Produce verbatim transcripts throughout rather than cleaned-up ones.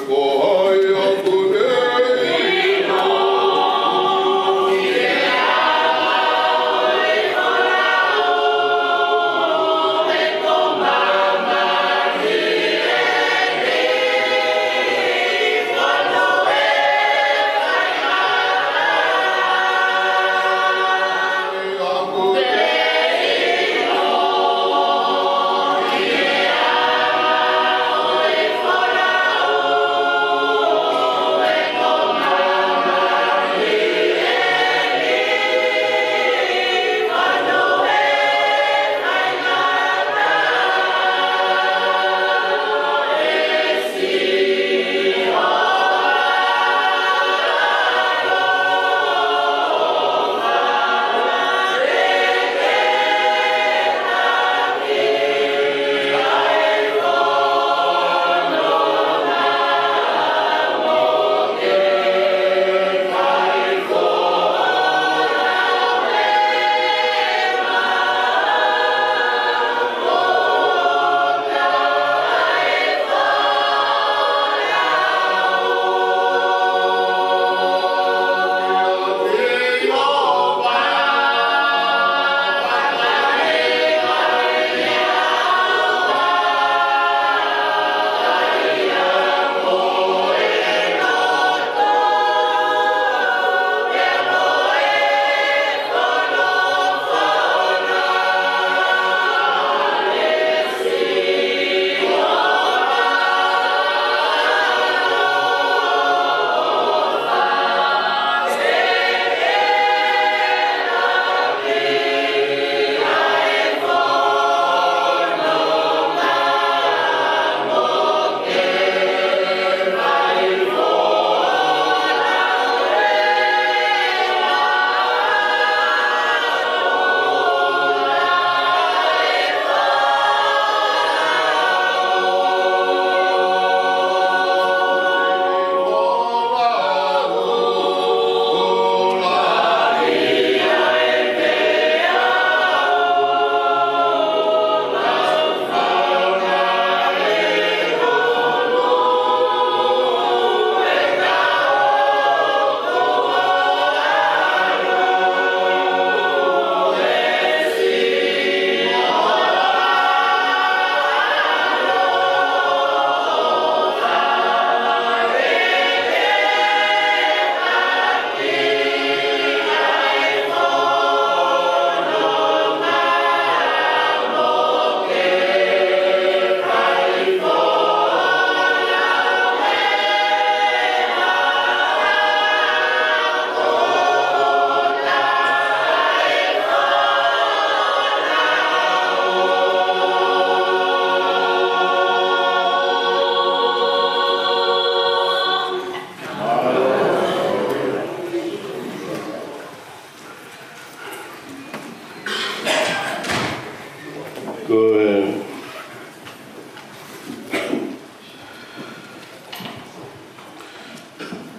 Ko e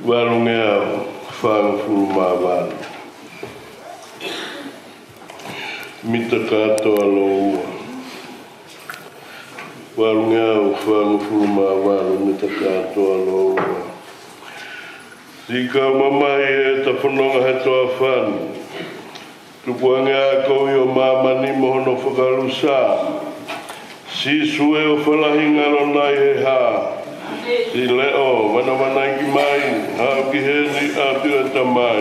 valungeau fāngofulu mā valu. Mita kātoa lōua. Valungeau fāngofulu mā valu, mita kātoa lōua. Siʻi kau mamahi ʻi heʻeta fononga he toafa ni. Tukuange ʻa e kovi ʻo māmani mo hono fakalusā. Sīsū ē, ʻofa lahi ngalo nai he hā? Siʻi leʻo, vanavanaiki mai, haʻu ki heni ʻapi ʻo e Tamai.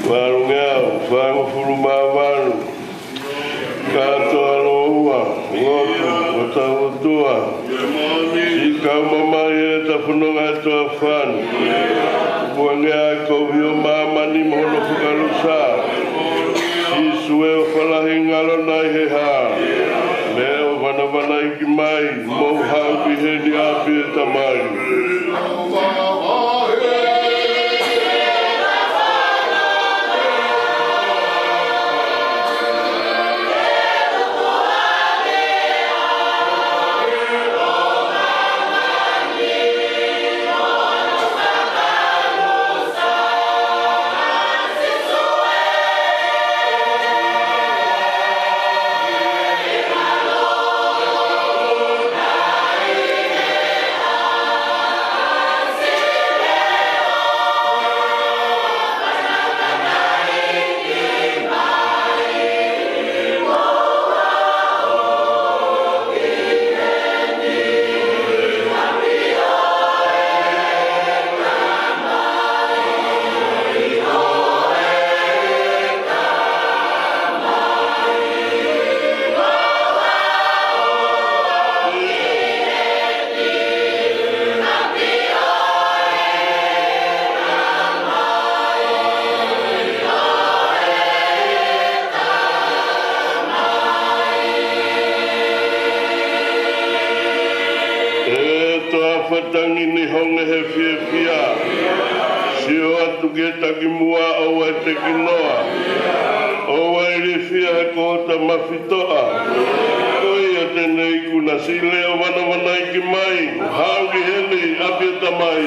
Valungeau fāngofulu mā valu. Kātoa lōua, lotu, ʻo tau ʻOtua. Siʻi kau mamahi ʻi heʻeta fononga he toafa ni. Tukuange ʻa e kovi ʻo māmani mo hono fakalusā. Sīsū ē, ʻofa lahi ngalo nai he hā? Leʻo, vanavanaiki mai, mou haʻu ki heni ʻapi ʻo e Tamai. He fiefia, sio atu ki he takimuʻa ʻoua ʻe tekinoa, ʻoua ʻe ilifia he kohota mafitoʻa. Ko ia te ne ikuna, siʻi leʻo vanavanaiki mai, haʻu ki heni ʻapi ʻo e Tamai.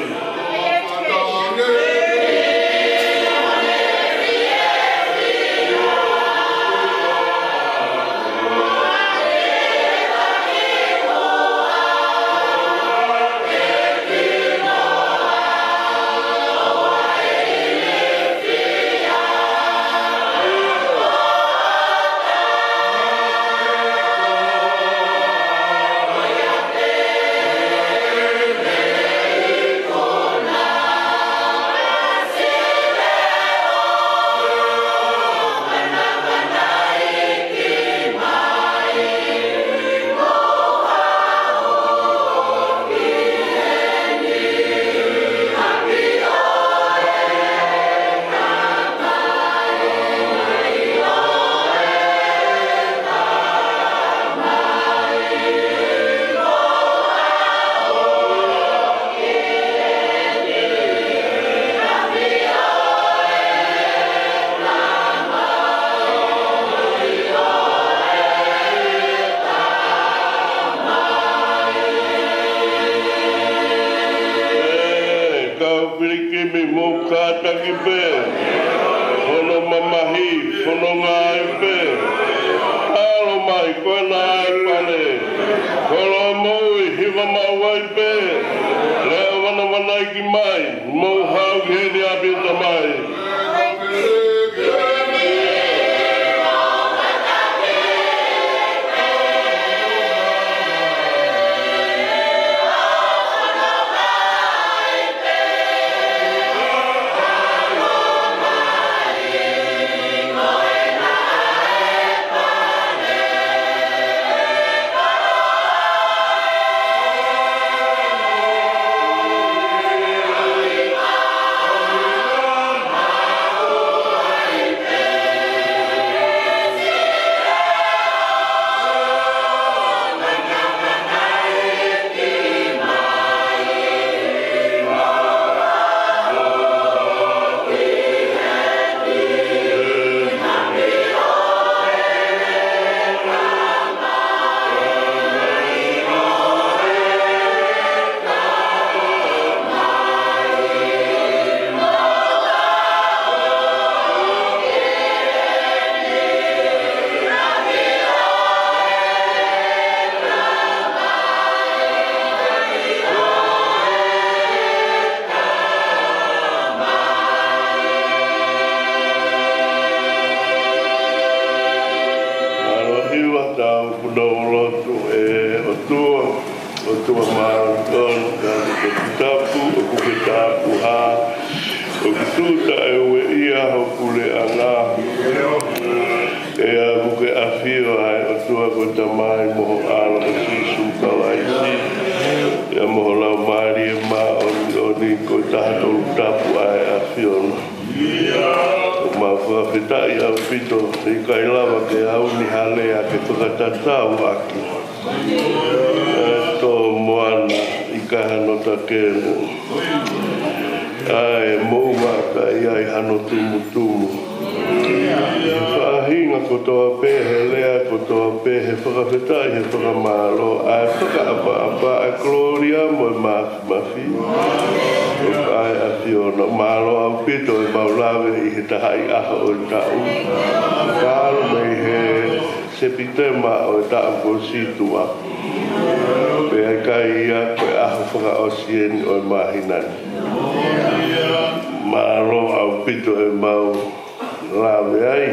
ʻE kau pilikimi, mou kātaki pē. Hono mamahi, fononga ai pē. ʻAlo mai, ko ena ʻa e pale. Koloa moʻui, hiva maʻu ai pē. Leʻo vanavanaiki mai, mou haʻu ki heni ʻapi ʻo e Tamai. ʻAlohi, ʻoku tau kune ʻo lotu, ʻe ʻOtua, ʻOtua māʻoniʻoni, ʻoku ke tapu, ʻoku ke tapu hā, ʻoku tuʻu taʻeueʻia hoku puleʻanga. ʻE ʻoku ke ʻafio ai, ʻOtua, ko e Tamai mo ho ʻAlo ko Sīsū Kalaisi, pea mo ho Laumālie Māʻoniʻoni, ko e taha tolu tapu ʻa e ʻAfiona. ʻOku mau fakafetaʻi ʻaupito, ʻikai lava ke aʻu ni ha lea ke fakatatau ʻaki. ʻE tō moana, ʻikai hano takemu. ʻA e moʻunga ka ʻi ai hano tumutumu. He faʻahinga kotoa pē, he lea kotoa pē, he fakafetaʻi, he fakamālō, ʻa e fakaʻapaʻapa, ʻa e kolōlia mo e mā- mafi. ʻOku ʻa e ʻAfiona. Mālō ʻaupito ʻemau lave ʻi he tahaʻi ʻaho ʻo e taʻu. Talu mei he Sepitema ʻo e taʻu kuo ʻosi tuʻa. Pea ʻikai ia ko e ʻaho fakaʻosi eni ʻo e māhina ni. Mālō ʻaupito ʻemau lave ai.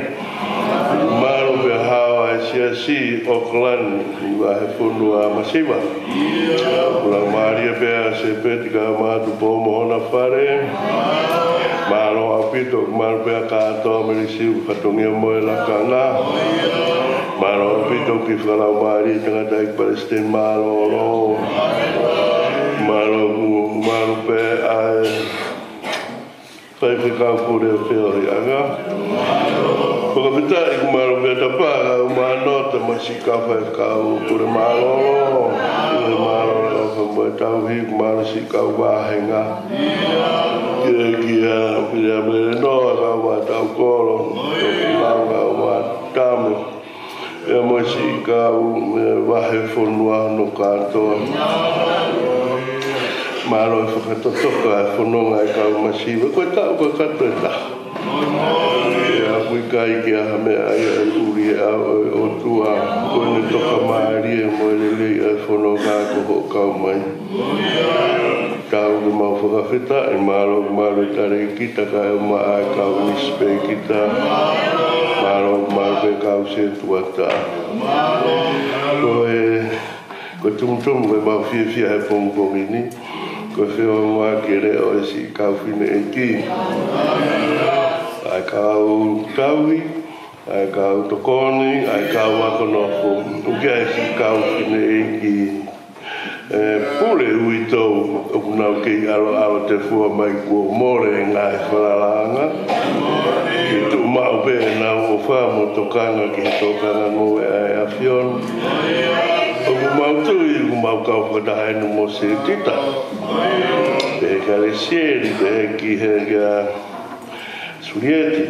Mālō pea hao ʻa e siasi ʻi ʻOkalani, ʻi he vahefonua masiva. Laumālie pea Sepeti Kaeʻumaʻa Tupou mo hona fale. Mālō ʻaupito, mālō pea kātoa Melisiu, fatongia mo e lakanga. Mālō ʻaupito ki he fakalaumālie tangataʻeiki palesiteni mālōlō. Mālō, mālō pea ʻa e Kau pule feohiʻanga. Fakafetaʻi, mālō pē Tapa, kau Manota, mo e siʻi kau faifekau pule mālōlō. Pule mālōlō, kau fai mo e tauhi, mālō siʻi kau vāhenga. Kia, kia, pule a mele noa, kau mā tau kolo. Kau mā tame. Pea mo e siʻi kau, e, vahefonua hono kātoa. Mālō e fakatotoka e fononga e kau masiva. Ko e taʻu kakato ʻe taha. Pea ʻoku ʻikai ke ʻi ai ha meʻa ia ʻe ʻuli ʻe au ʻe ʻOtua. Ko ʻene tokamālie mo e lelei e fononga ko hoʻo kau mai. Tau ke mau fakafetaʻi, mālō, mālō e talēkita kae ʻumaʻā e kau nisipēkita. Mālō, mālō pē kau sētuata. Ko e, ko e tumutumu ko ē ʻemau fiefia he pongipongi ni, ko e feongoʻaki e leʻo e siʻi kau fineʻeiki. ʻA e kau tauhi, ʻa e kau tokoni, ʻa e kau ako nofo. ʻOku ʻi ai e siʻi kau fineʻeiki e pule uitou ʻoku nau kei ʻaloʻalo tefua mai kuo mole e ngaahi falalaʻanga. Ke tuʻu maʻu pē ʻenau ʻofa mo tokanga ki he tokanga ngoue ʻa e ʻAfiona. ʻOku mau tui, ʻoku mau kau fakataha eni mo Setita. Pehē kia Lesieli, pehē ki he kia Sulieti.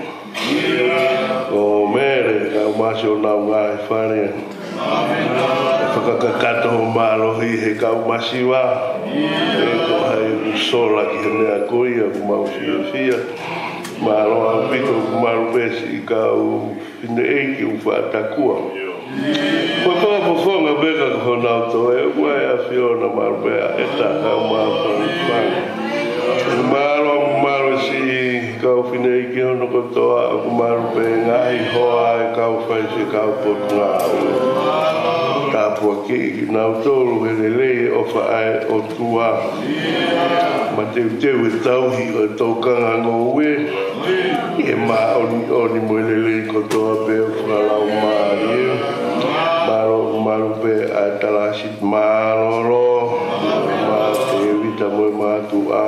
ʻO Mele, kau masi ʻo nau ngaahi fale. Fakakakato mālohi he kau masiva. ʻE ko hai ʻoku sola ki he meʻa ko ia ʻoku mau fiefia. Mālō ʻaupito, mālō pē siʻi kau fineʻeiki ʻoku faʻa takua. Ko e fakafofonga pē ka ko honau toe, ʻoku ʻi ai e ʻAfiona, mālō pē ʻa ʻEta, kau mā fanga. Mālō, mālō siʻi kau fineʻeiki hono kotoa, ʻoku mālō pē ngaahi hoa e kau faifekau Potungāue. Tāpuakiʻi kinautolu he lelei e ʻofa ʻa e ʻOtua. Mateuteu e tauhi ʻo e tokanga ngoue. ʻI he māʻoniʻoni mo e lelei kotoa pē ʻo e fakalaumālie. Mālō, mālō pē ʻa e talasi mālōlō. Mā Tēvita mo e mātuʻa.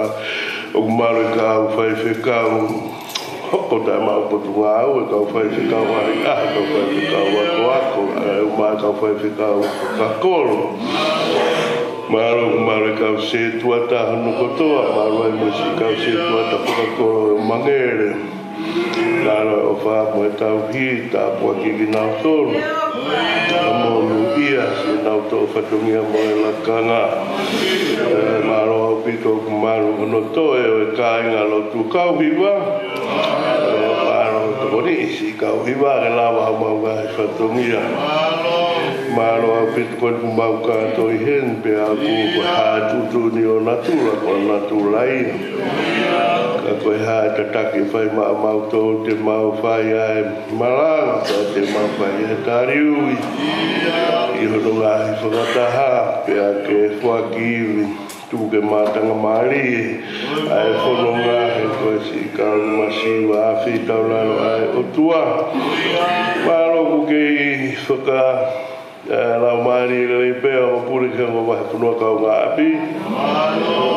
ʻOku mālō e kau faifekau. Hoko taʻemaʻu Potungāue, kau faifekau ʻahiʻahi, kau faifekau akoako, ʻa e ʻumaʻā e kau faifekau fakakolo. Mālō, mālō e kau sētuata hono kotoa, mālō ai mo e siʻi kau sētuata fakakolo ʻo Mangele. Mālō e ʻofa mo e tauhi, tāpuakiʻi kinautolu. Ka monūʻia siʻenau toʻo fatongia mo e lakanga. ʻE, mālō ʻaupito, ʻoku mālō hono toe ʻo e kāinga lotu kau hiva. ʻE, mālō tokoni siʻi kau hiva ke lava homau ngaahi fatongia. Mālō ʻaupito ko eni ʻoku mau kātoi heni pea ʻoku ko e hā e tuʻutuʻuni ʻo natula, ko natula ia. Ka ko e hā e tataki ʻe fai maʻamautolu te mau fai ai e malanga, pea te mau fai ai e taliui. ʻI hono ngaahi fakataha, pea ke foaki ivi, tuku ke mātanga mālie ʻa e fononga he ko e siʻi kau masiva, ʻafio taulalo ʻa e ʻOtua. Mālō ʻoku kei faka- ʻE, laumālie lelei pē ʻa e pule ki he ongo vahefonua kaungāʻapi.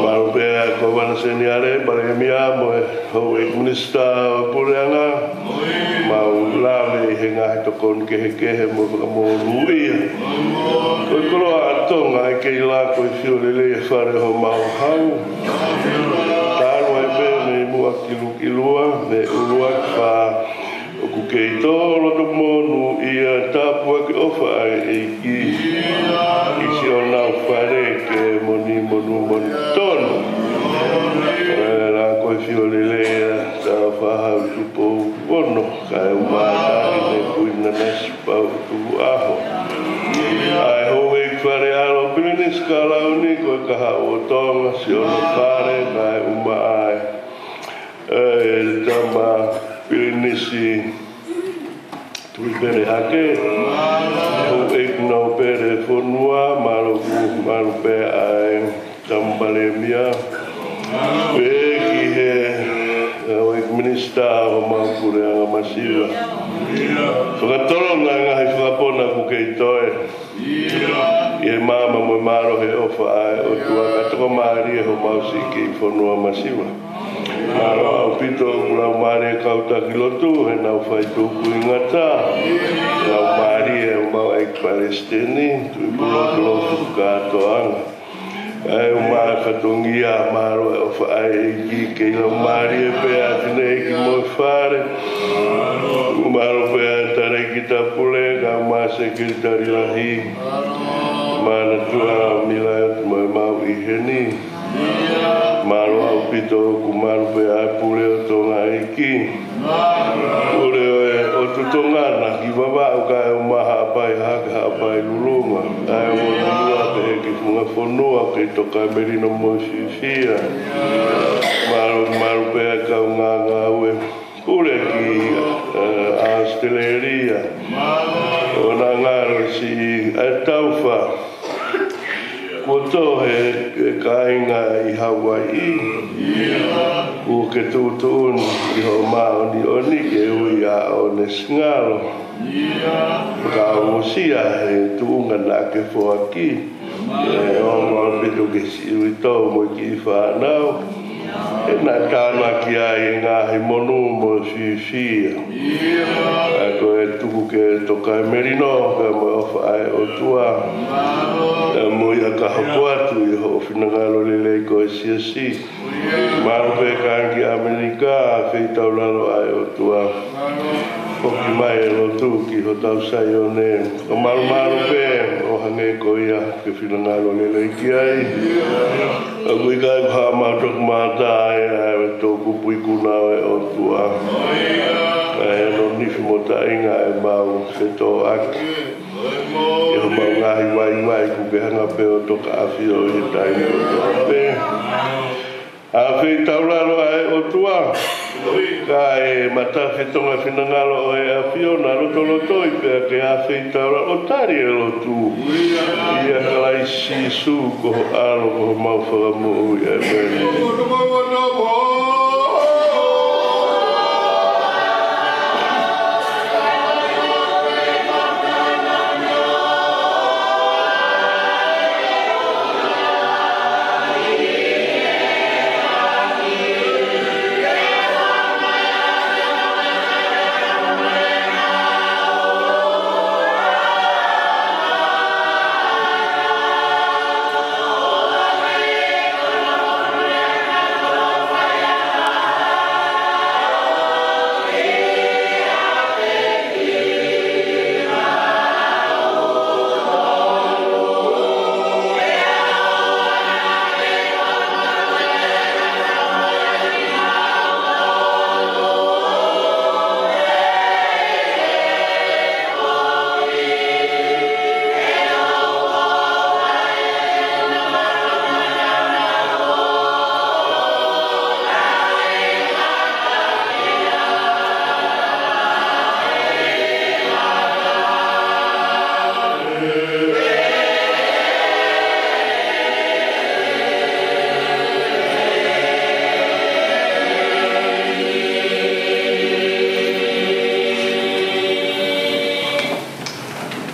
Mālō pē ʻa e Kōvana Seniale, Palēmia mo e Houʻeiki Minisitā ʻo e Puleʻanga. Mau lave ʻi he ngaahi tokoni kehekehe mo fakamonūʻia. Ko e koloa ʻa Tonga ʻe kei lako ʻi he fio lelei e fale ʻo homau hau. Talu ai pē mei muʻa kilukilua, mei ʻuluaki fā. ʻOku kei tō loto monūʻia, tāpuaki ʻofa ʻa e ʻEiki. ʻI siʻonau fale ke moni monū moni tonu. ʻE, la ko e fio lelei ʻa Tāufaʻāhau Tupou Ono, kae ʻumaʻā e Taʻahine Kuini Nanasipauʻu Tukuʻaho. ʻA e Houʻeiki Fale ʻAlo, Pilinisi Kalauni, ko e kahaʻu ʻo Tonga, siʻono fale, kae ʻumaʻā e ʻE, Tama Pilinisi Tuʻipelehake, Houʻeiki Nōpele Fonua, mālō, mālō pē ʻa e Tama Palēmia, pea ki he, ʻe, Houʻeiki Minisitā ʻo homau Puleʻanga Masiva. Fakatolonga e ngaahi fakapona ʻoku kei toe. ʻI he maama mo e mālohi ʻofa ʻa e ʻOtua, ka tokamālie homau siʻi kiʻi fonua masiva. Mālō ʻaupito ʻoku laumālie e kau taki lotu, heʻenau fai tuku ʻi ngata. Laumālie ʻemau ʻEiki Palesiteni, tuʻi pulotu lotu kātoanga. ʻA e uma fatongia, mālō e ʻofa ʻa e ʻEiki, kei laumālie pē ʻa e fineʻeiki mo e fale. Mālō pē ʻa e talēkita pule, kae ʻumaʻā e sekelitali lahi. Manatua Mila mo e mau ʻi heni. Mālō ʻaupito ʻoku malu pē ʻa e pule ʻo Tonga ʻEiki. Pule ʻo e ʻOtu Tonga naʻa ke vavaʻu kae ʻumaʻā Haʻapai Hahake, Haʻapai Lulunga. ʻA e ongo lua pē he kiʻi funga fonua kei Tokamelino mo e fiefia. Mālō, mālō pē ʻa e kau ngāngāue. Pule ki, eh, ʻAositelēlia. ʻO na ngalo si ʻa e taufa. Kuo tohe e kāinga ʻi Hauaiʻi. Kuo ke tuʻutuʻuni ʻi hoʻo māʻoniʻoni ke ui ʻa ʻOnesi Ngalo. Ka ongosia he tuʻunga naʻa ke foaki. ʻE ongo ʻaupito ke siʻi uitou mo e kiʻi fānau. ʻE na tānaki ai e ngaahi monū mo e fiefia. ʻA ko e tuku ke Tokamelino, kae mo e ʻofa ʻa e ʻOtua. ʻE mo ia ka hoko atu ʻi hoʻo finangalo lelei ko e siasi. Mālō pē kāinga ki ʻAmelika, feitaulalo ʻa e ʻOtua. Foki mai e lotu ki hotau Saione. ʻO mālō mālō pē, ʻo hangē ko ia ke finangalo lelei ki ai. ʻOku ʻikai ko haʻamau toki mata ai, ʻa e toʻukupu ikuna ʻo e ʻOtua. ʻA e no nifi mo taʻinga ʻemau fetōʻaki. ʻI homau ngaahi vaivai kuo ke hanga pē ʻo toka ʻafio ʻi he taimi kotoa pē. ʻA feitaulalo ʻa e ʻOtua. Kae matafi e Tonga finangalo ʻo e ʻAfiona lotolotoi pea ke ʻa feitaulalo ʻo tali e lotu. ʻIa Kalaisi Sīsū ko ho ʻAlo ko homau Fakamoʻui. ʻĒmeni.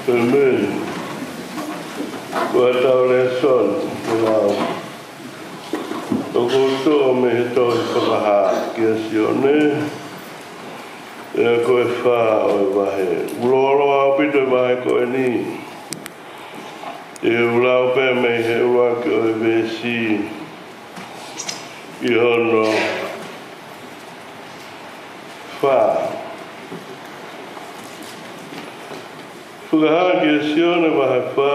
ʻĒmeni. Ko ʻetau lēsoni, ko e lau. ʻOku toʻo mei he tohi Fakahā kia Sione, ʻa ia ko e fā ʻo e vahe. ʻOku lōloa ʻaupito e vahe ko eni. ʻE u lau pē mei he ʻuluaki ʻo e veesi ki hono fā. Fakahā kia Sione vahe fā,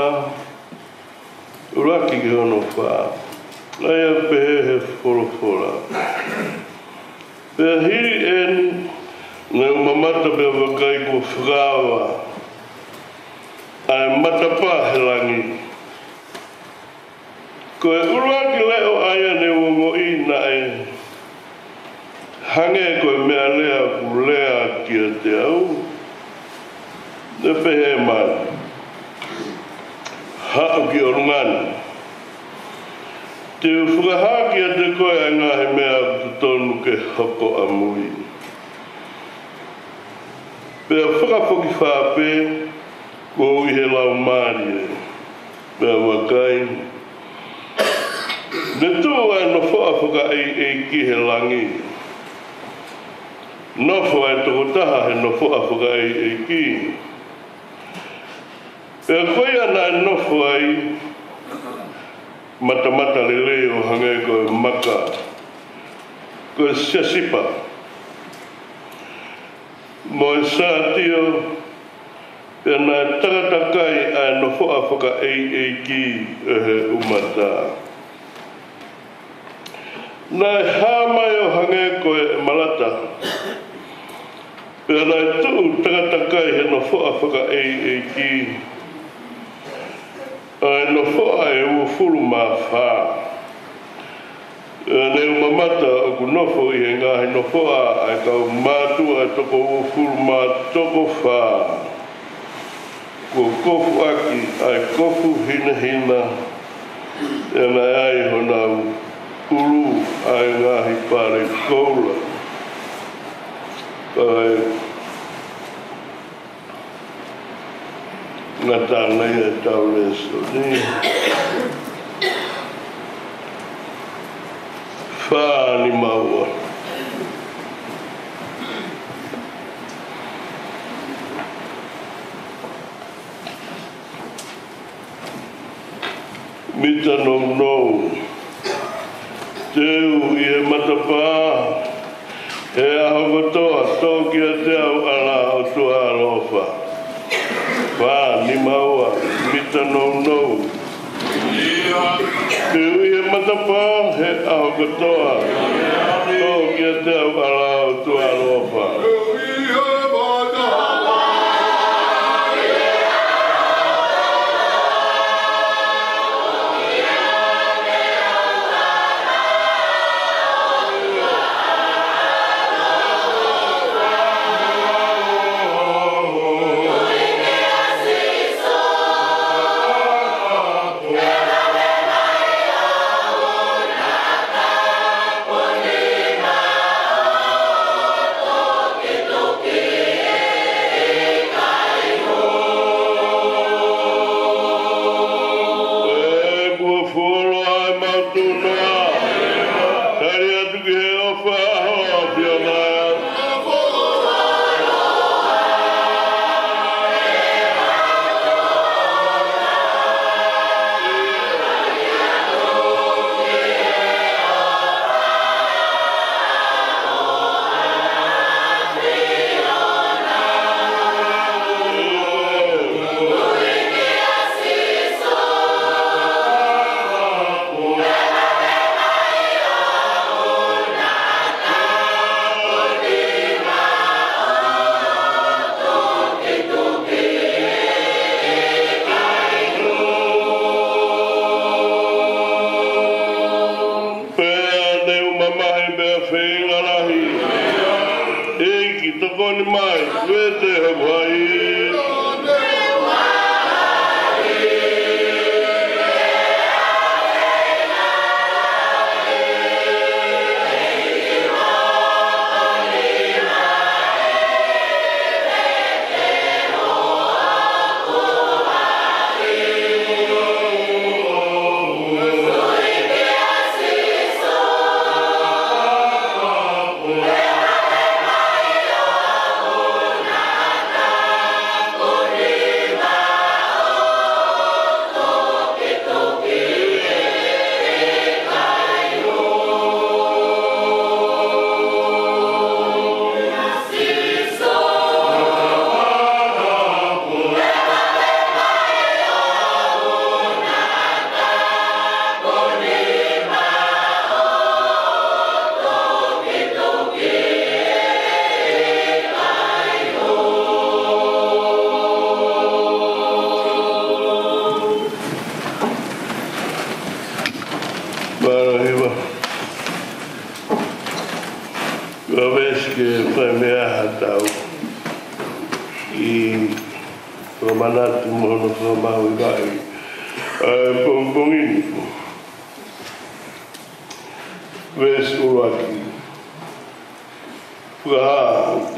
ʻuluaki ki hono fā. ʻA ia ʻoku pehē he folofola. Pea hili eni, naʻa ku mamata pea vakai kuo fakaava ʻa e matapā he langi. Ko e ʻuluaki leʻo ʻa ia ne u ongoʻi naʻe hangē ko e meʻalea kuo lea kiate au. Ne pehē mai, haʻu ki ʻolunga ni. Te u fakahā kiate koe ʻa e ngaahi meʻa ʻoku totonu ke hoko ʻamui. Pea fakafokifā pē, kuo u ʻi he laumālie. Pea vakai, Ne tuʻu ʻa e nofoʻa fakaʻeiʻeiki he langi. Nofo ʻa e tokotaha he nofoʻa fakaʻeiʻeiki. Pea ko ia naʻe nofo ai, matamatalelei ʻo hangē ko e maka, ko e siasipa, mo e sātio, pea naʻe takatakai ʻa e nofoʻa fakaʻeiʻeiki ʻe he ʻumata. Naʻe hā mai ʻo hangē ko e ʻemalata, pea naʻe tuʻu takatakai he nofoʻa fakaʻeiʻeiki ʻa e nofoʻa ʻe uofulu mā fā. Pea ne u mamata ʻoku nofo ʻi he ngaahi nofoʻa ʻa e kau mātuʻa ʻe toko uofulu mā toko fā. Kuo kofu ʻaki ʻa e kofu hinehina, pea naʻe ʻi ai honau ʻulu ʻa e ngaahi pale koula. Kae ngata ai ʻetau lēsoni. Fā nima ua. Mita nounou. Teu ʻi he matapā he ʻaho kotoa, tō kiate au ʻa e ʻOtua ʻaloʻofa. Fā nima ua, mita nounou. Teu ʻi he matapā he ʻaho kotoa, tō kiate au ʻa e ʻOtua ʻaloʻofa. Ē, kuo fuoloa ʻemau tunoa. Tali atu ki he ʻofa ʻa ho ʻAfiona. Pea ne u mamahi pea feinga lahi, ʻEiki tokoni mai, vete hoku hai. Mālō hiva. Ko e veesi ke fai mei ai haʻatau kiʻi fakamanatu mo hono fakamahuʻingaʻi ʻa e pongipongi ni. Veesi ʻuluaki. Fakahā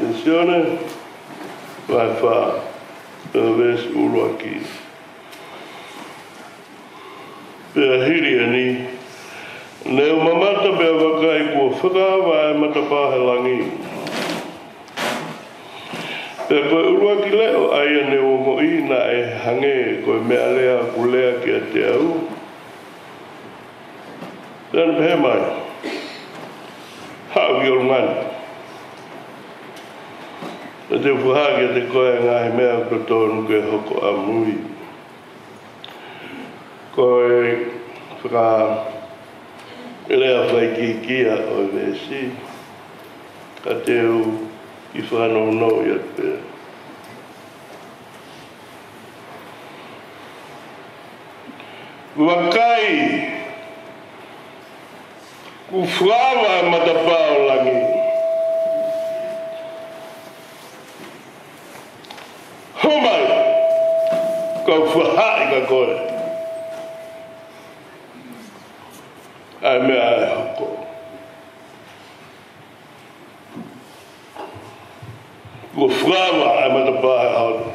ʻe Sione, vahe fā, ʻa e veesi ʻuluaki. Pea hili eni, Ne u mamata pea vakai kuo fakaava ʻa e matapā he langi. Pea ko e ʻuluaki leʻo ʻa ia ne u ongoʻi naʻe hangē ko e meʻalea kuo lea kiate au. Pea ne pehē mai, Haʻu ki ʻolunga ni. Pea te u fakahā kiate koe ʻa e ngaahi meʻa ʻoku totonu ke hoko ʻamui. Ko e faka-, e lea fakaikiiki ia ʻo e veesi, ka te u kiʻi fakanounou atu pē. Vakai, kuo fakaava ʻa e matapā ʻo langi. Hū mai, kau fakahā kiate koe ʻa e meʻa ʻe hoko. Kuo fakaava ʻa e matapā he ʻaho ni.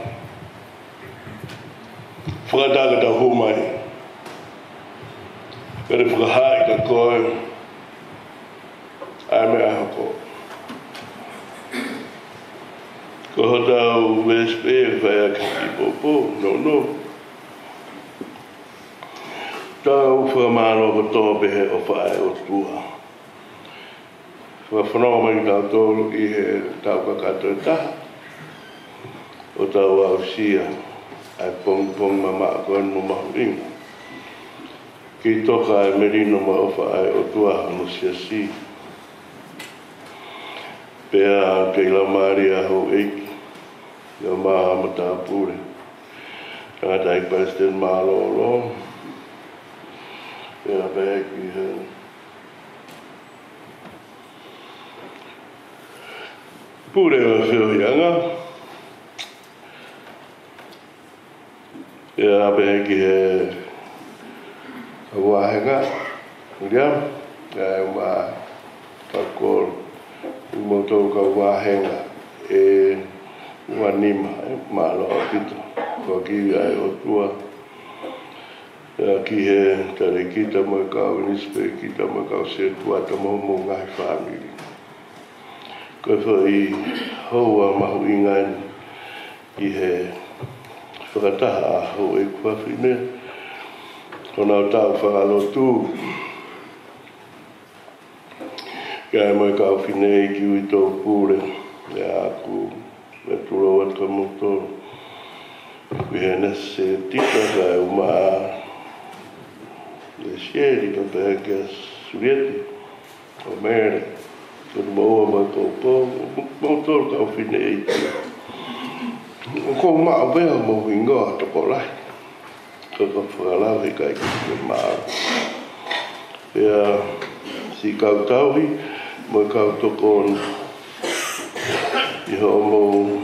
Fakatātā ke tau hū mai. Pea te u fakahā kiate koe ʻa e meʻa ʻe hoko. Ko hotau veesi pē ʻe fai ʻaki e kiʻi poupou, nounou. Tau fakamālō kotoa pē he ʻofa ʻa e ʻOtua. Fakafanongo mai kitautolu ʻi he taʻu kakato ʻe taha ʻo tau aʻusia ʻa e pongipongi mamaʻo ko eni mo mahuʻinga. Kei toka e melino mo e ʻofa ʻa e ʻOtua hono siasi. Pea kei laumālie ʻa houʻeiki, ʻa e matāpule, tangataʻeiki palesiteni mālōlō, pea pehē ki he pule ʻo e feohiʻanga, pea pehē ki he kau vāhenga, Uliam, ʻa e uma fakolo, ʻi moutolu kau vāhenga ʻe ua nima, ʻe mālō ʻaupito, ko ki ai ʻOtua. Pea ki he talēkita mo e kau inisipēkita mo e kau sētuata mo hoʻomou ngaahi fāmili. Ko e foʻi houa mahuʻinga eni ʻi he fakataha ʻa houʻeiki fafine, ko honau taʻu fakalotu. Pea mo e kau fineʻeiki uitou pule, ʻa ia ʻoku, ʻe tulou atu kia moutolu. Ko e hā nai se tita ka e uma ʻa e sieli ka pehē kia Sulieti, ʻo Mele, ko e maua mo e poupou, moutolu kau fineʻeiki. ʻOku ou maʻu pē ʻa hoʻomou hingoa tokolahi. Ka ka fakalau he ʻikai ke ke maʻu. Pea siʻi kau tauhi, mo e kau tokoni, ʻi hoʻomou,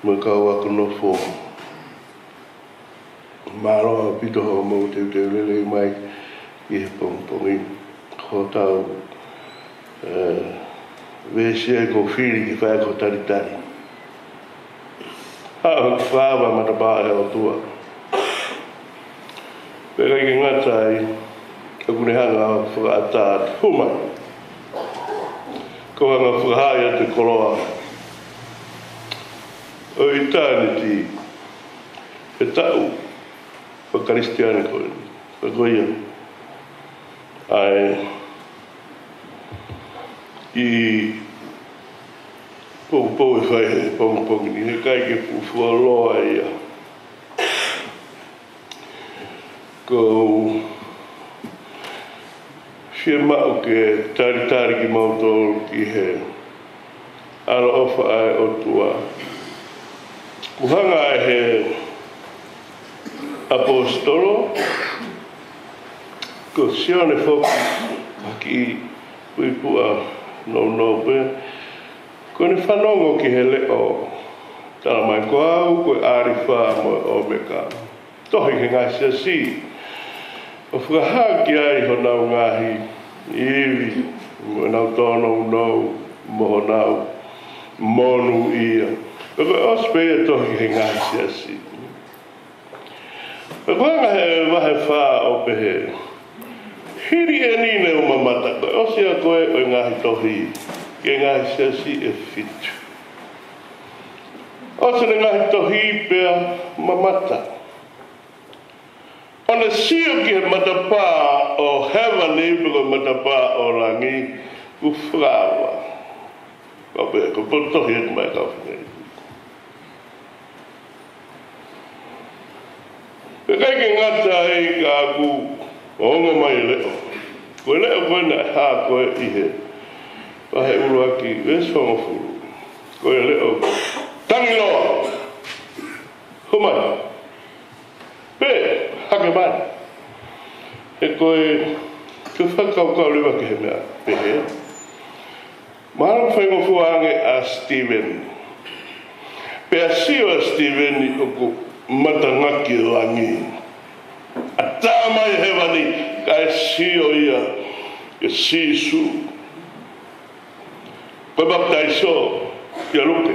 mo e kau ako nofo. Mālō ʻaupito hoʻomou teuteu lelei mai ʻi he pongipongi. Ko hotau, ē, veesi ʻoku ou fili ke fai ʻaki hoʻo talitali. Haʻu, fakaava ʻa e matapā ʻa e ʻOtua. Pea ʻikai ke ngata ai, ʻoku ne hanga ʻo fakaʻatā atu, hū mai, kau hanga ʻo fakahā atu e koloa ʻo ʻitāniti he taʻu fakakalisitiane ko eni. Pea ko ia ʻa e kiʻi poupou ʻe fai he pongipongi ni, he ʻikai ke fuʻu fuoloa ia. ʻOku ou fiemaʻu ke talitali kimoutolu ki he ʻaloʻofa ʻa e ʻOtua. Kuo hanga ʻe he ʻaposetolo ko Sione foki, ha kiʻi puipuʻa nounou pē, ko ʻene fanongo ki he leʻo, tala mai, Ko au ko e ʻĀlifa mo e ʻŌmeka, tohi ki he ngaahi siasi, ʻo fakahā ki ai honau ngaahi ivi, mo ʻenau tōnounou, mo honau monūʻia. Pea ko e ʻosi pē ia e tohi ki he ngaahi siasi. Ko e konga he vahe fā ʻo pehē: Hili eni naʻa ku mamata, ko e ʻosi ia ko ē ʻo e ngaahi tohi ki he ngaahi siasi ʻe fitu. ʻOsi ʻene ngaahi tohi pea mamata, ʻo ne sio ki he matapā ʻo hēvani pe ko e matapā ʻo langi, kuo fakaava. Ka pehē, ko e potu tohi atu mai kau fine. Pea ʻikai ke ngata ai ka kuo ongo mai e leʻo. Ko e leʻo ko ē naʻe hā ko ē ʻi he vahe ʻuluaki veesi hongofulu. Ko e leʻo: Tangi loa. Hū mai. Pe hake mai. He ko e, ko e fakakaukau leva ki he meʻa pehē. Mahalo faingofua ange ʻa Sitīveni. Pea sio ʻa Sitīveni ʻoku matangaki e langi. ʻAtā mai hēvani, kae sio ia kia Sīsū. Ko e papitaiso ʻia Luke.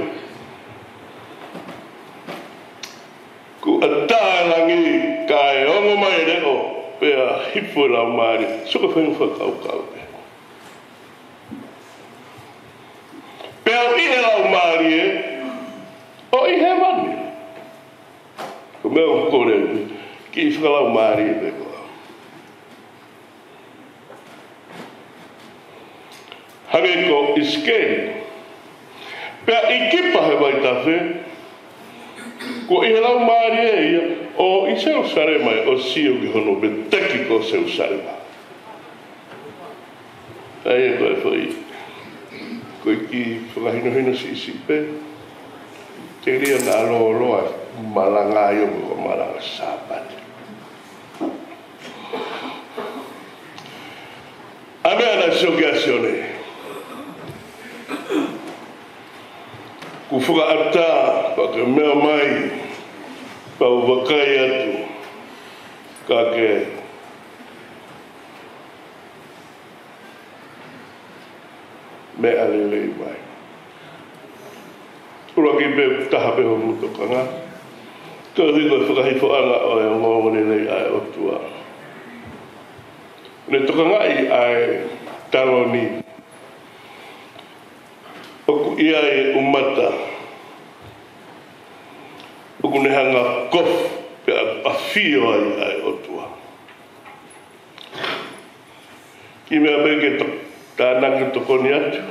Kuo ʻatā e langi, kae ongo mai e leʻo, pea hifo e Laumālie. Sio ki he faingofua fakakaukau. Pea ʻoku ʻi he Laumālie, ʻoku ʻi hēvani. Ko e meʻa ʻoku ou kole, kiʻi fakalaumālie pē ko ia. Hangē ko ʻIsikeli. Pea ʻi Kipa he Vaitafe, kuo ʻi he Laumālie ia, ʻo ʻi Selusalema ia, ʻo sio ki hono veteki ko Selusalema. ʻA ia ko e foʻi, ko e kiʻi fakahinohino siʻisiʻi pē. Telia naʻa lōloa malanga ai ʻo ko e malanga Sāpate. ʻA e meʻa naʻe sio ki ai ʻa Sione. Kuo fakaʻatā, pea ke meʻa mai, pea u vakai atu, ka ke meʻa lelei mai. ʻUluaki pē, taha pē hoʻomo tokanga. Ko e hiko e fakahifoʻanga ʻo e ongoongo lelei ʻa e ʻOtua. Ne tokangaʻi ʻa e taloni. ʻOku ʻi ai e ʻumata ʻoku ne hanga ʻo kofu pea ʻafio ai ʻa e ʻOtua. Kiʻi meʻa pē ke to-, tānaki tokoni atu.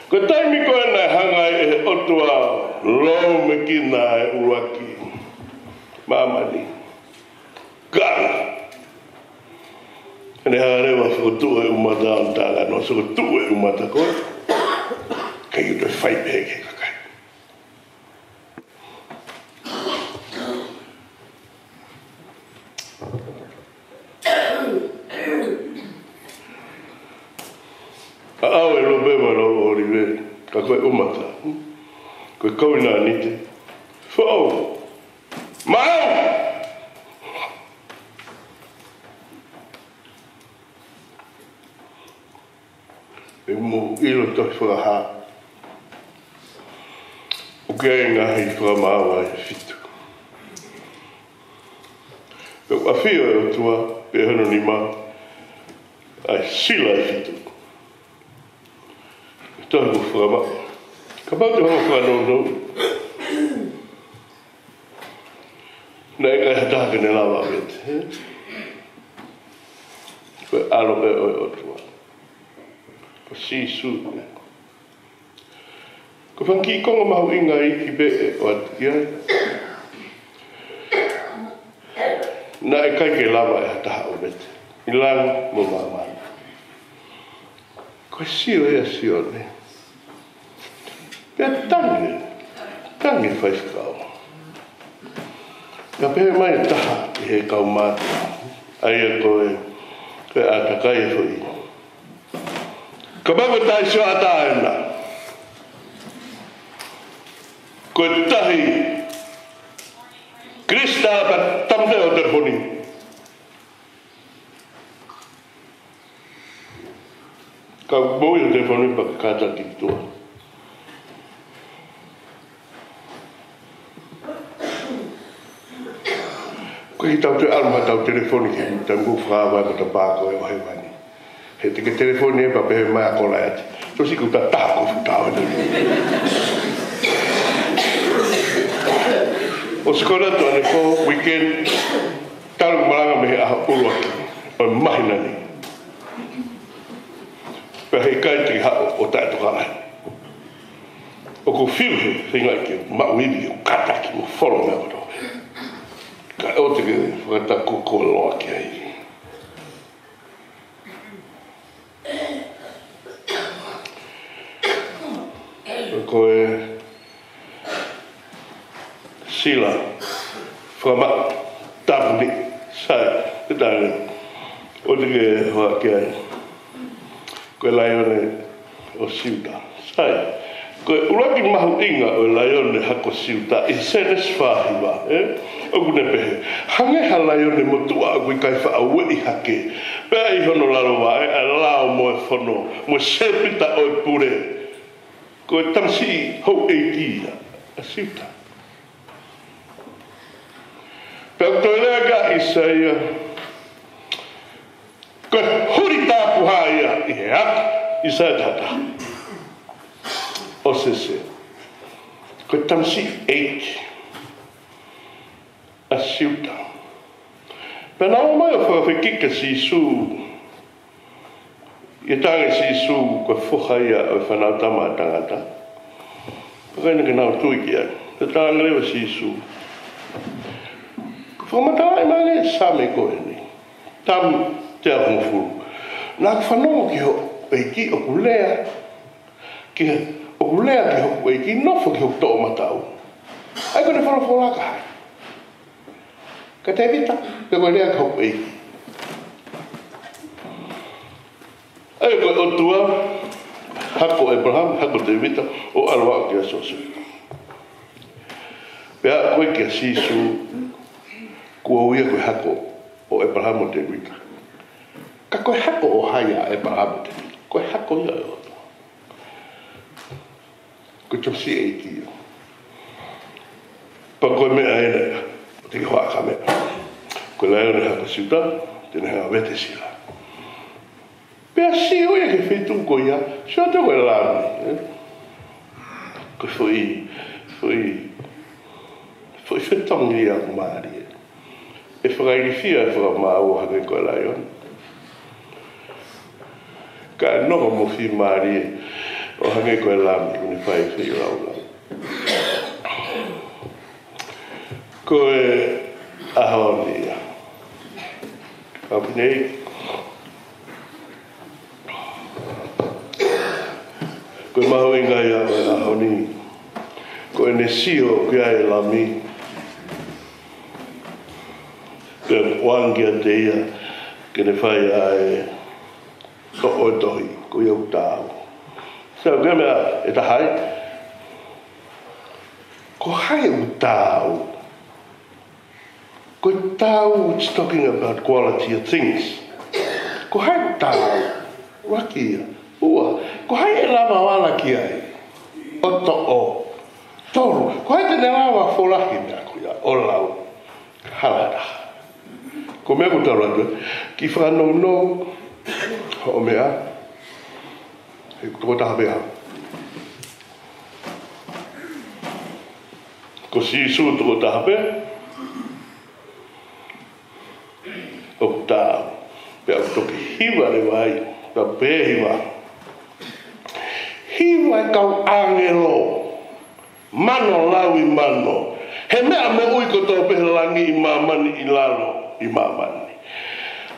Ko e taimi ko ē naʻe hanga ai ʻe he ʻOtua ʻo lōmekina e ʻuluaki māmani. Ka ʻene hanga leva ʻo fokotuʻu e ʻumata ʻo ne talanoa, fokotuʻu e ʻumata ko ē. Kae ʻikai ke toe fai pehē ki he kakai. ʻAʻau e lope ma lo ʻolive, ka ko e ʻumata, ko e kau ʻinanite. Foʻou. Maʻu! ʻE mou ʻilo tohi Fakahā, ʻoku ʻi ai e ngaahi fakamaau ʻe fitu. Pea ʻoku ʻafio e ʻOtua, pea hono nima, ʻa e sila ʻe fitu. Tohi ko Fakamaʻu. Kapau te u hanga ʻo fakanounou, naʻe ʻikai ha taha ke ne lava ʻo vete, hē? Ko e ʻAlo pē ʻo e ʻOtua, ko Sīsū. Ko e fanga kiʻi konga mahuʻinga iiki pē ʻe ʻoatu ki ai. Naʻe ʻikai ke lava ʻe ha taha ʻo vete, ʻi langi mo māmani. Ko e sio ia ʻa Sione. Pea tangi, tangi faifekau. Pea pehē mai e taha ʻi he kau mātuʻa, ʻa ia ko e, ko e ʻātakai e foʻi. Kapau ko e taʻe sio ʻatā ena, ko e tahi Kilisitiane pea tamutea ho telefoni. Ka moʻui ho telefoni pea kātaki ki tuʻa. Ke tau toe ʻalu mo haʻatau telefoni ki he taimi ʻoku fakaava ai mo ta pā ko ē ʻo hēvani. He te ke telefoni ē pea pehē mai ʻa Kolaiate, so siʻi kuo ta taha ko fuʻu tau atu. ʻOsi ko ena ʻanepō, weekend, talu malanga mei he ʻaho ʻuluaki ʻo e māhina ni. Pea heʻikai te ke haʻu ʻo taʻetokanga. ʻOku ou fiu he feinga ke maʻu ivi, ke kātaki mo folo meʻa kotoa. Ka ʻoua te ke fakatakoto loa ki ai. Ko e sila fakamaʻu tāpuni, sai, ke tāne. ʻOua te ke hoa ki ai. Ko e laione ʻo Siuta. Sai. Ko e ʻuluaki mahuʻinga ʻo e laione hako Siuta ʻi Sēnesi fā hiva, ē? ʻOku ne pehē, hangē ha laione motuʻa ʻoku ʻikai faʻa ueʻi hake. Pea ʻi hono lalo vaʻe ʻa e lao mo e fono, mo e sēpita ʻo e pule. Ko e tamasiʻi houʻeiki ia ʻa Siuta. Pea ʻoku toe lea ʻa ʻIsaia, ko e holi tāpuhā ia ʻi he ʻapi, ʻIsaia taha taha. ʻOsese. Ko e tamasiʻi ʻeiki ʻa Siuta. Pea naʻe ō mai ʻo fakafekiki kia Sīsū. ʻI he talaange ʻe Sīsū ko e foha ia ʻo e Fanautama ʻa Tangata. Pea ʻikai ke nau tui ki ai. Pea talaange leva ʻe Sīsū, fakamatalaʻi mai ʻe he Saame ko eni. Saame teau hongofulu. Naʻa ku fanongo ki hoʻo ʻEiki ʻoku lea, ki hoʻo lea ki hoʻo ʻEiki, nofo ki hoku toʻomataʻu. ʻA ia ko ʻene folofola kia hai? Kia Tēvita, pe ko e lea ki hoʻo ʻEiki? ʻA ia ko e ʻOtua, hako ʻo ʻĒpalahame, hako ʻo Tēvita, ʻo ʻalu ʻo aʻu kia Siosefa. Pea ko e kia Sīsū, kuo ui ia ko e hako ʻo ʻĒpalahame mo Tēvita. Ka ko e hako ʻo hai ʻa ʻĒpalahame mo Tēvita? Ko e hako ia ʻo e ʻOtua. Ko e tamasiʻi ʻeiki ia. Pea ko e meʻa ena ia, ʻoua te ke hohaʻa ki ha meʻa. Ko e laione hako Siuta, te ne hanga ʻo vete sila. Pea sio ia ki he feituʻu ko ia, sio atu ko e Lami, ē? Ko e foʻi, foʻi, foʻi fetongi ia ʻoku mālie. ʻE fakailifia, ʻe fakamaau ʻo hangē ko e laione. Kae nofo mo fiemālie ʻo hangē ko e Lami, ʻoku ne fai e feilaulau. Ko e ʻaho ni ia. Kapinei. Ko e mahuʻinga ia ʻo e ʻaho ni. Ko ʻene sio ki ai e Lami. Pea ʻoange kiate ia ke ne fai ʻa e toʻo e tohi, ko ia ʻoku taau. So, ko e meʻa ʻe taha ai. Ko hai ʻoku taau? Ko e taau, it's talking about quality of things. Ko hai ʻoku taau? ʻUluaki ia. Ua, ko hai ʻe lava ʻo ala ki ai ʻo toʻo? Tolu, ko hai te ne lava ʻo fola ki he meʻa ko ia ʻo lau? Hala taha. Ko e meʻa ʻoku tau lau atu, kiʻi fakanounou hoʻo meʻa, he tokotaha pē au. Ko Sīsū tokotaha pē ʻoku taau. Pea ʻoku toki hiva leva ai, pea pehē hiva. Hiva e kau ʻāngelo, mano laui mano, he meʻa moʻui kotoa pē he langi ʻi māmani, ʻi lalo ʻi māmani.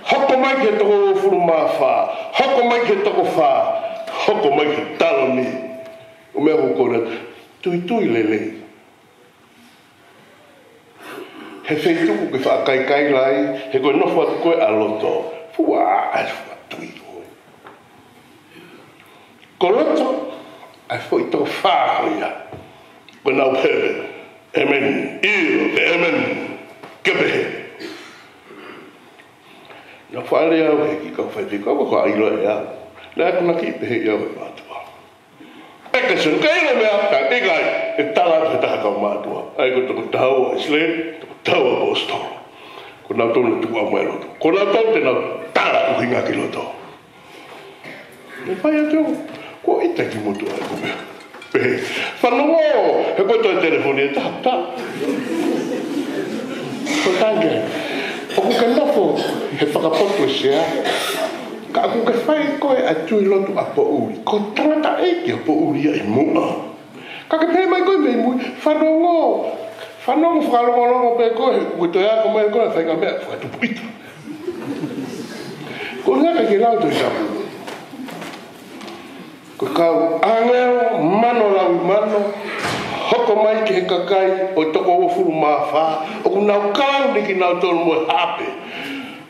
Hoko mai ki he toko uofulu mā fā, hoko mai ki he toko fā, hoko mai ki he taloni. ʻO meʻa ko ena, tuitui lelei. He feituʻu ke faʻa kaikai ai, he ko e nofo atu ko ē ʻa loto. Fua, ʻai fua tui ko ē. Ko loto, ʻai foʻi toko fā ko ia. Ko e nau pehē, ʻēmeni. ʻIo, ʻēmeni. Ke pehē. Naʻa ku faʻa lea au he kiʻi kau faifekau, ko e ʻilo ʻe au. Naʻa ku na kiʻi pehē ʻe au e mātuʻa. ʻE ka sio, ka ʻilo meʻa, ka ʻikai, ʻe tala he taha kau mātuʻa. ʻA ia ko e toko taha ua ʻIsileli, toko taha ua ʻaposetolo. Ko nautolu naʻe tuku ʻaupito mai loto. Ko nautolu te nau tala ʻuhinga ki loto. Ne fai atu, ko ʻita ki motu ai ko mea. Pehē, fanongo, he ko e toe telefoni ʻe taha, taha. Ko e tangi ai. ʻOku ke nofo he fakapotu e sea. Ka ʻoku ke fai koe ʻa e tui lotu ʻa poʻuli. Ko tangataʻeiki ʻa poʻuli ia ʻi muʻa. Ka ke pehē mai koe mei mui, fanongo. Fanongo fakalongolongo pē koe, ʻoku ke toe ako mai koe, faʻahinga meʻa, fakatupu ʻita. Ko e ʻuhinga ʻikai ke lau Tohi Tapu. Ko e kau ʻāngelo mano laui mano, hoko mai ki he kakai ʻo e toko uofulu mā fā, ʻoku nau kau ni kinautolu mo e hape,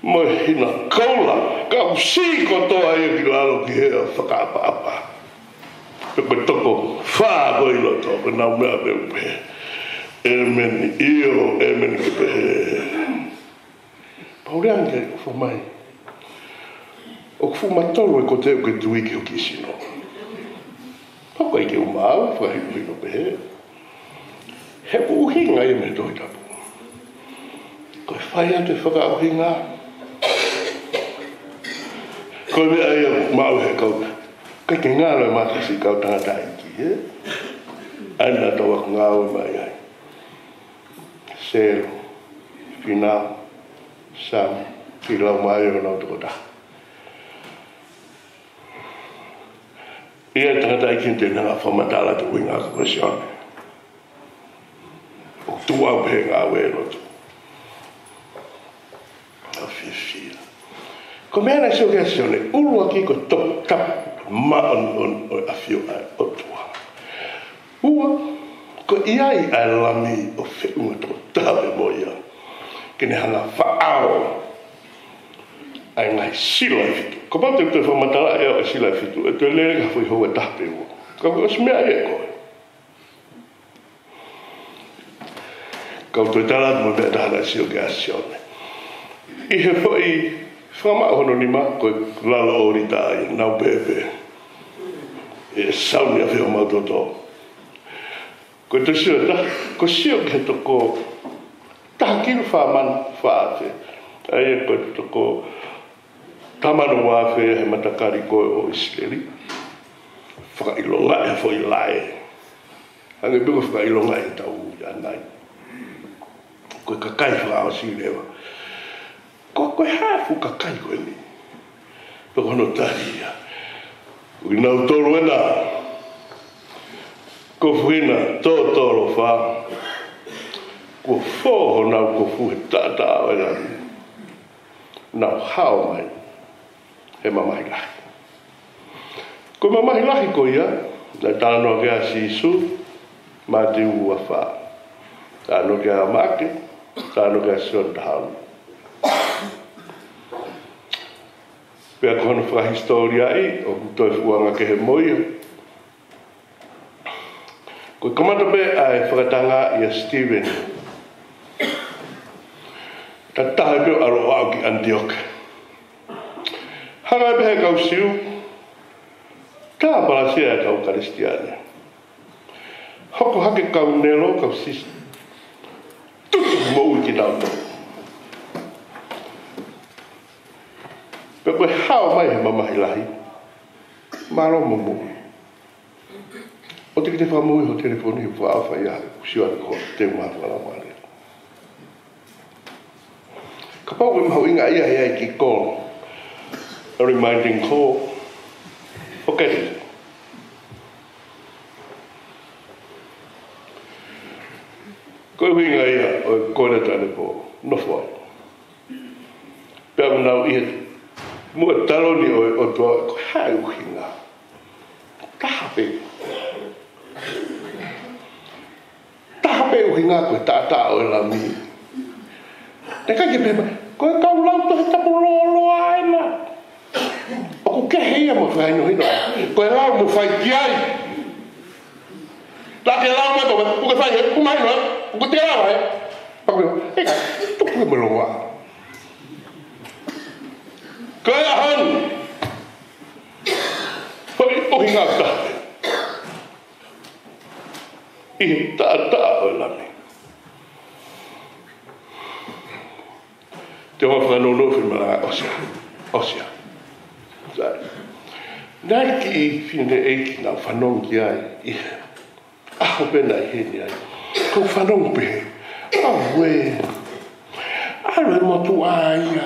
mo e hina koula, kau sī kotoa ia ki lalo ki hea fakaʻapaʻapa. Ko e toko fā ko ē ʻi loto, ko ʻenau meʻa pē ʻoku pehē, ʻēmeni, ʻio, ʻēmeni ke pehē. Pau lea ange ʻofa mai. ʻOku fuʻu matolu e kote ʻoku ke tui ki ho kiʻi sino. Pau ʻikai ke u maau, fakahinohino pehē. He ʻoku ʻuhinga ia mei he Tohi Tapu. Ko e fai atu e fakaʻuhinga. Ko e meʻa ia maʻu he kau. ʻIkai ke ngalo e mata si kau tangataʻeiki, ē? ʻA ia naʻa tau ako ngāue mai ai. Selu, Fina, Sam, ki lau mai ʻo nau tokotaha. ʻI ai e tangataʻeiki te ne hanga fakamatala atu ʻuhinga ko e Sione. ʻOku tuʻu au pē he ngāue lotu. ʻA fiefia. Ko e meʻa naʻe sio ki ai ʻa Sione, ʻuluaki ko e toputapu māʻoniʻoni ʻo e ʻafio ʻa e ʻOtua. Ua, ko e ʻi ai ʻa e Lami ʻo feʻunga tokotaha pē mo ia. Ke ne hanga faʻao ʻa e ngaahi sila ʻe fitu. Kapau te u toe fakamatala ʻe au ʻa e sila ʻe fitu, ʻe toe lele ka foʻi houa ʻe taha pe ua. Ka ko e ʻosi meʻa ia ʻe koe. Kau toe tala atu mo e meʻa ʻe taha naʻe sio ki ai ʻa Sione. ʻI he foʻi fakamaʻu hono nima ko e lalo ʻo Lita ia, nau pēpē. ʻE sauni ʻafio homau toto. Ko e toe sio ʻe taha, ko e sio ki he toko taha kilu fā mano fā afe. ʻA ia ko e toko taha mano ua afe he matakali ko ē ʻo ʻIsileli. Fakaʻilongaʻi e foʻi lae. Hangē pē ko e fakaʻilongaʻi e tau ui ʻanai. Ko e kakai fakaʻosi leva. Ko, ko e hā e fuʻu kakai ko eni? Pea ko hono tali ia. Ko kinautolu ena. Kofuhina tōtōlofa. Kuo fō honau kofu he taʻataʻa ʻo e lami. Nau hao mai he mamahi lahi. Ko e mamahi lahi ko ia, naʻe talanoa ki ai ʻa Sīsū, Mātiu ua fā. Talanoa ki ai ʻa Maʻake, talanoa ki ai ʻa Sione taha ono. Pea ko hono fakahisitōliaʻi, ʻoku toe fuʻu anga kehe mo ia. Ko e kamata pē ʻa e fakatanga ʻia Sitīveni. Taha pē ʻo ʻalu ʻo aʻu ki ʻAnitioke. Hanga pē he kau Siu, tā palasia e kau Kalisitiane. Hoko hake kau Nelo, kau Sisa. Tutu moʻui kinautolu. Pea ko e hao mai he mamahi lahi. Mālō mo moʻui. ʻOua te ke toe fakamoʻui ho telefoni, he ʻoku fakaʻofa ia, ʻoku sio atu ko e teu maha fakalau male. Kapau ko e mahuʻinga ia he ʻai ki he call, a reminding call, forget it. Ko e ʻuhinga ia ʻo e kole atu ʻanepō, nofo ai. Pea ʻoku nau ʻi he muʻa taloni ʻo e ʻOtua, ko e hā e ʻuhinga? Taha pē. Taha pē ʻuhinga ko e taʻataʻa ʻo e lami. Naʻe ʻikai ke pehē mai, ko e kau lau Tohi Tapu lōloa ena. ʻOku kehe ia mo e fakahinohino. Ko e lau mo fai ki ai. Naʻa ke lau mai ko, ʻoku ke fai, ʻoku mahino, ʻoku te lau ai. Pea ko e, ʻikai, tuku mo e longoaʻa. Ko e ʻaho ni. Foʻi ʻuhinga taha. ʻI he taʻataʻa ʻo e lami. Te u fakanounou foki mai, ʻosi ia, ʻosi ia. Sai. Naʻe ʻi ai e kiʻi fineʻeiki naʻa ku fanongo ki ai ʻi he ʻaho pē naʻe ʻi heni ai. Ko e fanongo pē. Auē. ʻAlu e motuʻa ia.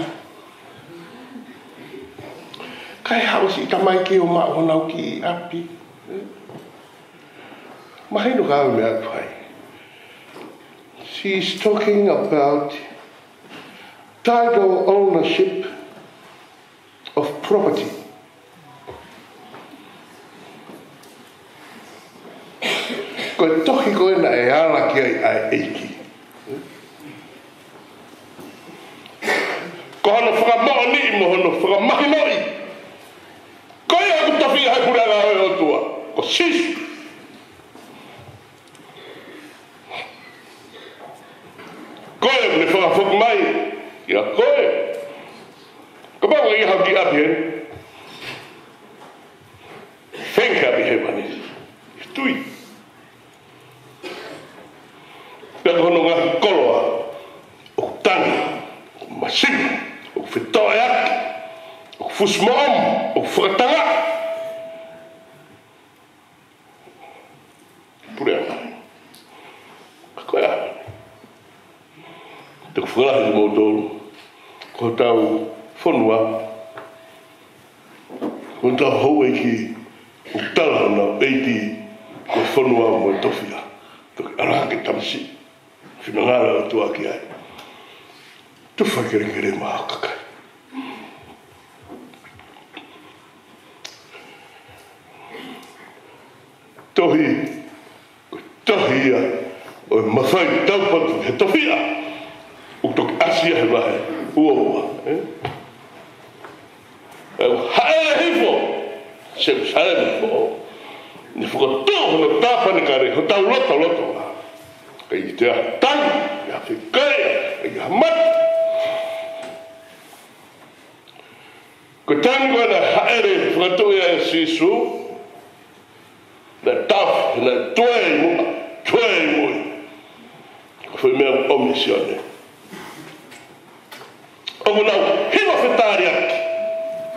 Kae haʻu siʻi tamaiki ʻo maʻu honau kiʻi ʻapi. Mahino ko e hā e meʻa ʻoku fai. She's talking about title ownership of property. Ko e tohi ko ē naʻe ala ki ai ʻa e ʻEiki. Ko hono fakamoʻoniʻi mo hono fakamahinoʻi. Ko ia ʻoku tofiʻa he puleʻanga ʻo e ʻOtua, ko Sīsū. Ko ia ʻoku ne fakafoki mai kiate koe. Kapau ʻoku ʻi ai haʻo kiʻi ʻapi heni, feinga ke ʻapi hēvani. Tui. Pea ko hono ngaahi koloa ʻoku tangi, ʻoku masiva, ʻoku fetoʻeaki, ʻoku fusimoʻomo, ʻoku fakatangaʻi. Puleʻanga. Ko ia. Te u fakalahi kimoutolu. Ko hotau fonua, ko hotau houʻeiki, ʻoku tala honau ʻeiki ko e fonua mo e tofiʻa. Toki ʻalu hake e tamasiʻi, finangalo ʻOtua ki ai. Tufa kelekele maʻa e kakai. Tohi, tohi ia ʻo e mafai taupotu he tofiʻa. ʻOku toki ʻasi ia he vahe ua ua, ē? ʻE hāʻele hifo Selusalema foʻou. Ne fokotuʻu hono tāpanekale ʻi hotau lotolotonga. ʻIkai te ʻi ai ha tangi, ʻikai ha fekaia, ʻikai ha mate. Ko e taimi ko ē naʻe hāʻele fakatuʻu ai ʻa Sīsū, naʻe tafe, naʻe toe ʻi muʻa, toe ʻi mui. Ko e foʻi meʻa ʻoku ʻomi ʻe Sione. ʻOku nau hiva fetaliʻaki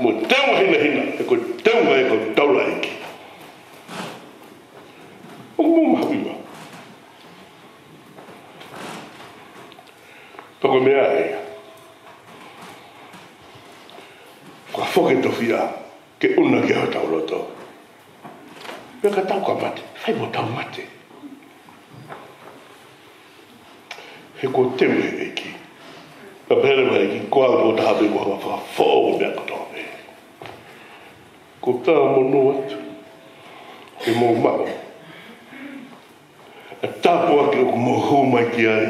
mo e teunga hinehina, he ko e teunga ia ʻoku taulaʻeiki. ʻOku mou mahuʻinga. Pea ko e meʻa ia, fakafoki e tofiʻa ke ʻunu ki hotau loto. Pea ka tau ka mate, fai mo tau mate. He kuo teu ʻe he ʻEiki. Pea pehē leva ʻe he ʻEiki, ko au tokotaha pē kuo hanga ʻo fakafoʻou e meʻa kotoa pē. Ko e tala monū atu ke mou maʻu e tāpuaki ʻoku mou hū mai ki ai,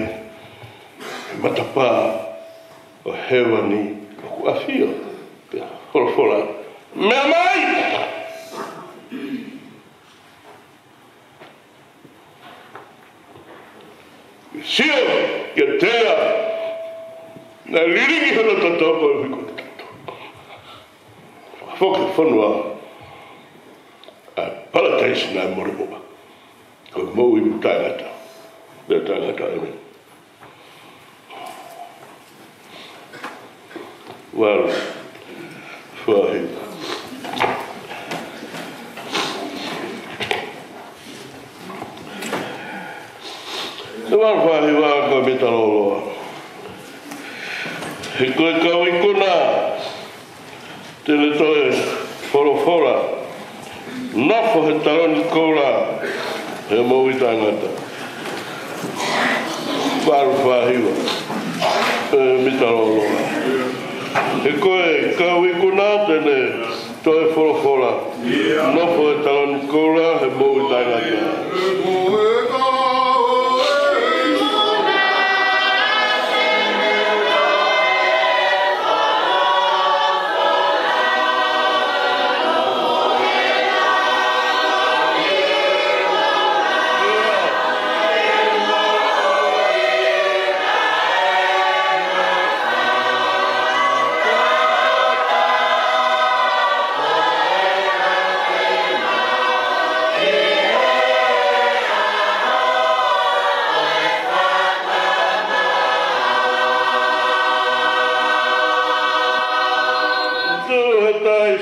he matapā ʻo hēvani ʻoku ʻafio. Pea folofola, meʻa mai! Sio kiate ia naʻe lilingi hono toto koeʻuhi ko e toto. Foki fonua ʻa e palataisi naʻe mole muʻa. Ko e moʻui taʻengata. Pea taʻengata, ʻēmeni. Valu fā hiva. Valu fā hiva, ko e mita lōloa. He ko e kau ikuna te ne toe folofola, nofo he taloni koula, he moʻui taʻengata. Valu fā hiva, e mita lōloa. He ko e kau ikuna te ne toe folofola, nofo he taloni koula, he moʻui taʻengata.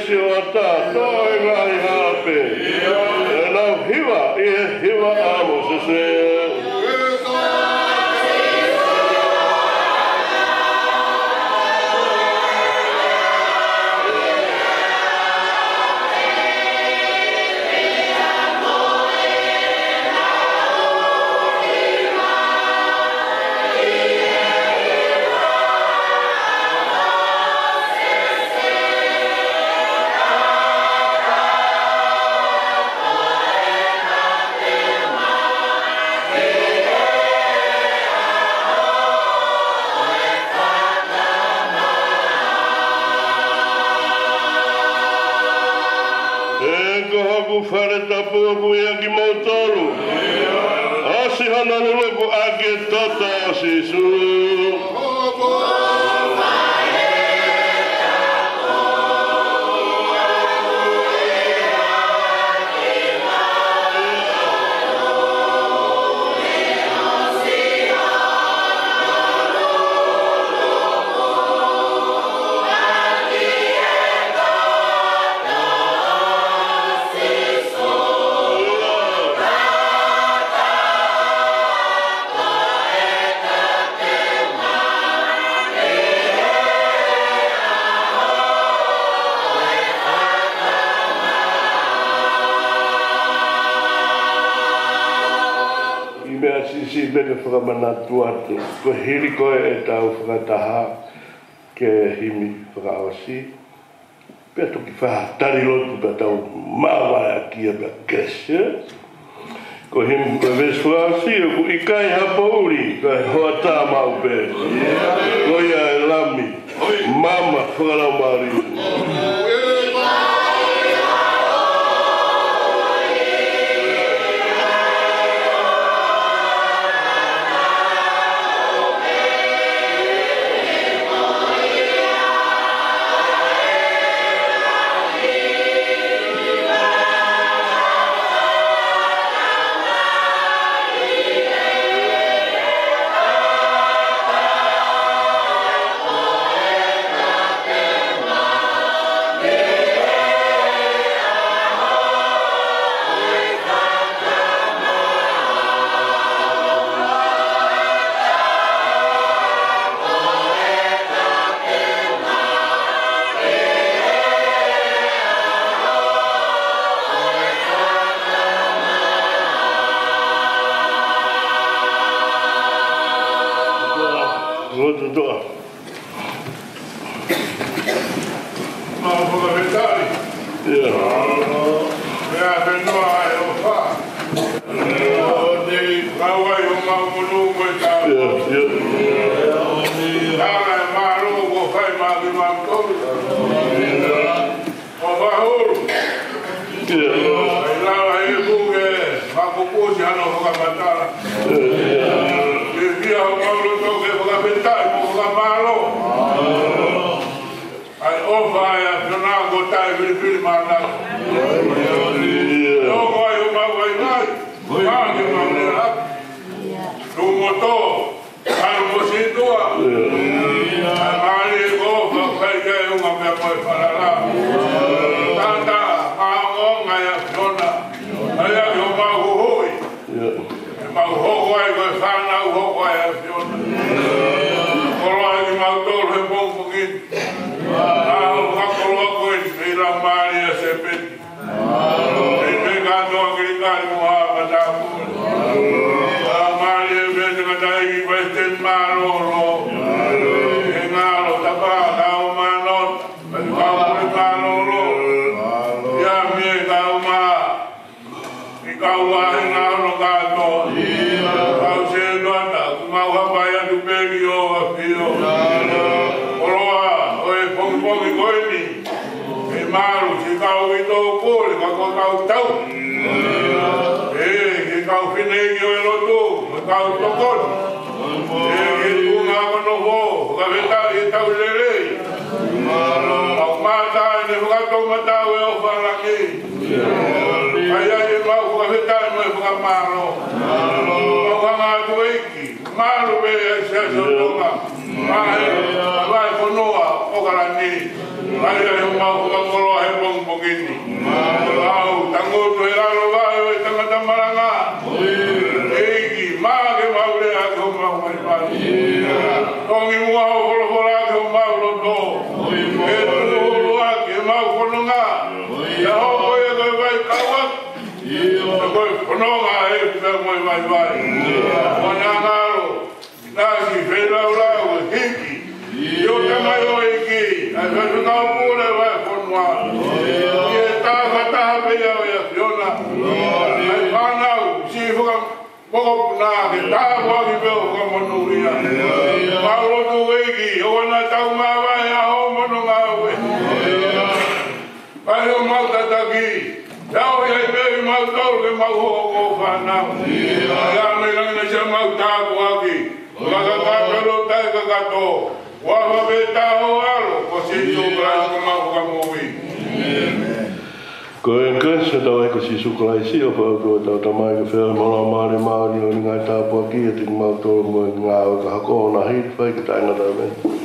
Sioata, toe ngaahi hape. ʻE nau hiva ʻi he hiva ʻa Mōsese. He ko hoku fale tapu ʻoku ʻiate kimoutolu. ʻOsi hono luluku ʻaki e toto ʻo Sīsū. ʻI he meʻa siʻisiʻi pē ke fakamanatu atu, ko e hili ko ē ʻetau fakataha ki he himi fakaʻosi, pea toki fakatali lotu pea tau māvae ʻaki ia pea kelesi. Ko e himi, ko e veesi fakaʻosi, ʻoku ʻikai ha poʻuli, ka ko e hoʻatā maʻu pē. Ko ia ʻa e Lami, maama fakalaumālie. Lotu toʻa. Mau fakafetaʻi. ʻIo. Pea penoa e ʻofa. ʻO te kau ai homau monū mo e tā. ʻIo, ʻio. Tala e mālō kuo fai maʻa kimautolu. ʻOfa hulu. ʻIo. ʻI he lava he kuke, makupusi hano fakamatala. ʻIo, ʻio. Ke fia homau loto ke fakafetaʻi mo fakamālō. ʻA e ʻofa ʻa e ʻAfiona kuo taʻefilifilimānako. ʻIo. Toko ai homau vaivai. Pāke mau lea. Tuʻu mo tō. Kalo mo sītuʻa. ʻIo. ʻA e mālie ko ʻofa kai kai unga pea ko e falala. Tata, maʻongoʻonga ʻa e ʻAfiona. ʻAi ʻaki homau huhuʻi. ʻIo. ʻE mau hoko ai ko e fānau hoko ʻa e ʻAfiona. Koloa kimautolu he pongipongi ni. ʻA e fakakoloa ko eni, mei he Laumālie ʻa Sēpeni. Mei he kātoa kilikali mo ha matāpule. ʻA e mālie mei he tangataʻeiki Palesiteni mālōlō. ʻE ngalo tapa kau mano, kau pule mālōlō. ʻIa mei he kau mā. ʻI he kau ʻahinga hono kātoa. Kau sētuata, ʻoku mau hapai atu pē ki ho ʻAfio. Koloa ʻo e pongipongi ko eni. ʻE malu, siʻi kau ʻi tō pule, ka ko e kau tau. ʻE, ke kau fineʻeiki ʻo e lotu, mo e kau tokoni. ʻE, ke tuʻunga kono ho, fakafetaʻi ʻetau lelei. Mau mātā ʻene fakatomatau e ʻofa ʻa langi. ʻAi ai ʻemau fakafetaʻi mo e fakamālō. Mau hanga atu ʻEiki, malu pē ʻa e Siasi ʻo Tonga. Vahe, vahe fonua ʻo ʻAokalani. Mai ai homau fakakoloa he pongipongi ni. Mau tangutu he lalo vahe ʻo e tangata malanga. ʻEiki, maʻa ke mau lea ʻaki homau vaivai. Tongi muʻa hoʻo folofola ʻaki homau loto. Ke tuʻu hulu ʻaki ʻemau fononga. Pea hoko ia ko e vaikauʻaki ko e fononga ʻa e ʻEiki pea mo e vaivai. Ko hono ngalo, tasi, feilaulau, hiki. ʻIo, Tamai ʻo e ʻEiki, ʻa e faifekau pule ʻo e fonua. ʻI he taha taha pē ia ʻo e ʻAfiona. ʻA e fānau, siʻi fakamokopuna, ke tāpuaki pea fakamonūʻia. Mau lotu, ʻEiki, ʻoua naʻa tau māvae ʻa hoʻo mono ngāue. Fai homau tataki, tau ia i pē ʻimautolu ke mau hoko ko hoʻo fānau. ʻIa, mei langi naʻa siʻa mau tāpuaki. Ka ka ka ka lo tai ka ka to. Ua ma pe ta ho alo, ko Sīsū Kalaisi ko homau Fakamoʻui. Ko e ʻEiki ko Sīsū Kalaisi, ʻofa ʻa e ʻOtua ko e Tamai, ko e feohi mo e Laumālie Māʻoniʻoni, ngaahi tāpuaki ʻiate kimautolu mo e ngāue ka hoko ʻo na hili fai ke taʻengata. ʻĒmeni.